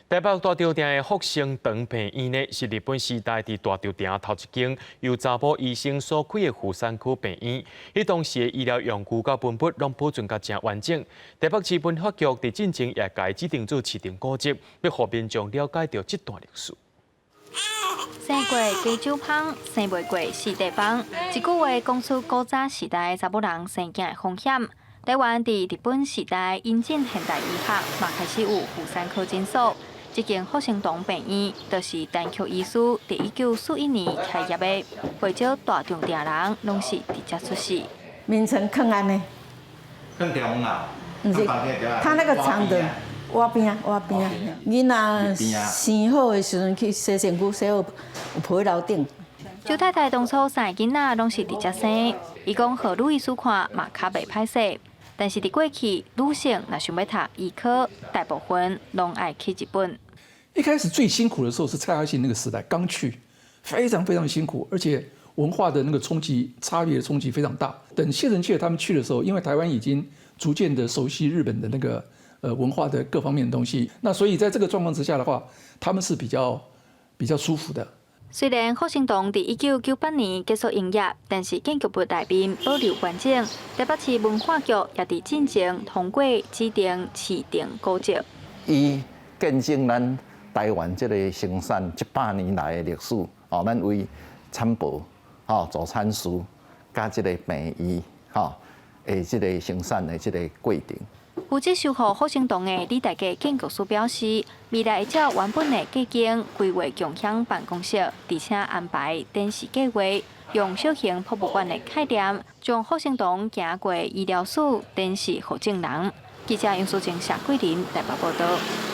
台北大稻埕的復生堂病院呢，是日本時代佇大稻埕頭一間由查某醫生所開的婦產科病院。彼當時的醫療用具佮文物攏保存甲誠完整。台北市文化局佇進前也共指定做市定古蹟，欲予民眾了解著這段歷史。生過雞酒芳，生袂過四塊枋。這句話講出古早時代查某人生囝的風險。台灣佇日本時代引進現代醫學，嘛開始有婦產科診所。這間復生堂病院就是陳菊醫師佇1941年開業的，袂少大腸病人攏是佇遮出世。眠床囥按呢？囥中啊？毋是，他那個長的倚邊啊，倚邊啊。囡仔生好的時陣去洗身軀，洗好有鋪佇樓頂。周太太當初三个囡仔攏是佇遮生，伊講予女醫師看嘛較袂歹勢。但是佇過去，女性若想欲讀醫科，大部分攏愛去日本。一開始最辛苦的時候是蔡阿信那個時代剛去，非常非常辛苦，而且文化的那個衝擊差別的衝擊非常大。等謝澄介他們去的時候，因為台灣已經逐漸的熟悉日本的那個文化的各方面的東西，那所以在這個狀況之下的話，他們是比較舒服的。雖然復生堂佇1998年結束營業，但是建築物內面保留完整。台北市文化局也佇進前通過指定市定古蹟。伊見證咱台灣這個生產一百年來的歷史，哦，咱為產婆、吼助產師，佮這個病院，吼的這個生產的這個過程。負責修復復生堂的李大家建築師表示，未來會照原本的計劃規劃共享辦公室，而且安排展示計劃，用小型博物館的概念，將復生堂行過醫療史展示予眾人。記者楊淑靜、謝桂林台北報道。